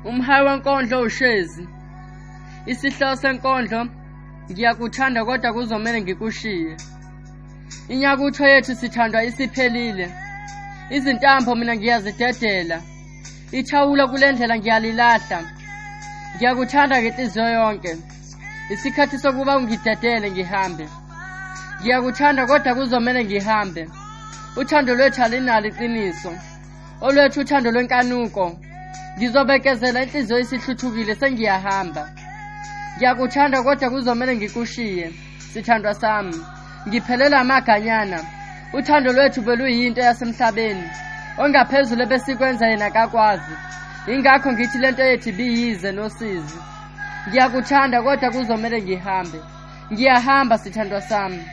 Umhayi wenkondlo uShezi. Isihloko senkondlo ngiyakuthanda kodwa kuzomele ngikushiye. Inyakutho yethu sithandwa isiphelile. Izintambo mina ngiyazidedela. Ithawula kule ndlela ngiyalilahla. Ngiyakuthanda ngenhliziyo yonke. Isikhathi sokuba ungidedele ngihambe. Ngiyakuthanda kodwa kuzomele ngihambe. Uthando lwethu alinalo iqiniso. Olwethu uthando lwenkanuko. Ngizobekezela inhliziyo isihluthukile sengiyahamba. Ngiyakuthanda kodwa kuzomele ngikushiye. Sithandwa sami. Ngiphelela amaganyana. Uthando lwethu beluyinto yasemhlabeni. Ongaphezulu ebesikwenza yena kakwazi. Ingakho ngithi lento yethu ibiyize nosizi. Ngiyakuthanda kodwa kuzomele ngihambe. Ngiyahamba sithandwa sami.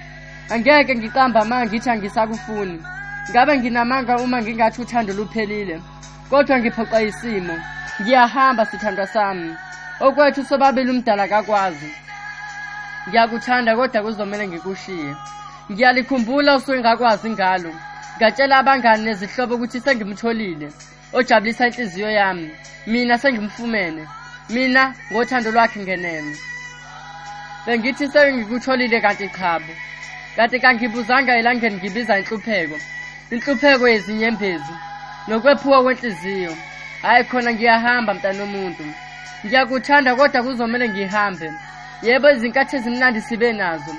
Angeke ngiqamba amanga ngithi angisakufuni. Ngabe nginamanga uma ngingathi uthando luphelile. Kodwa ngiphoqa isimo. Ngiyahamba sithandwa sami. Okwethu sobabili umdala kakwazi. Ngiyakuthanda kodwa kuzomele ngikushiye. Ngiyalikhumbula usuke ngakwazi ngalo. Ngatshela abangani nezihlobo ukuthi sengimtholile. Ojabulisa inhliziyo yami. Mina sengimfumene. Mina ngothando lwakhe ngeneme. Bengithi sengikutholile kanti qhabo. Kanti kangibuzanga elangeni ngibiza inhlupheko. Inhlupheko yezinyembezi nokwephuka kwenhliziyo. Hhayi khona ngiyahamba mntanomuntu. Ngiyakuthanda kodwa kuzomele ngihambe. Yebo izinkathi ezimnandi sibe nazo.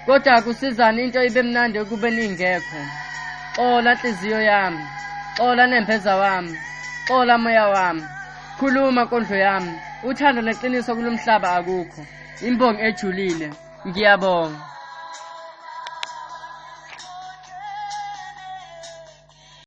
Kodwa akusizani into ibe mnandi ekubeni ingekho. Xola nhliziyo yami. Xola nembeza wami. Xola moya wami. Khuluma nkondlo yami. Uthando neqiniso kulomhlaba akukho. Imbongi ejulile. Ngiyabonga.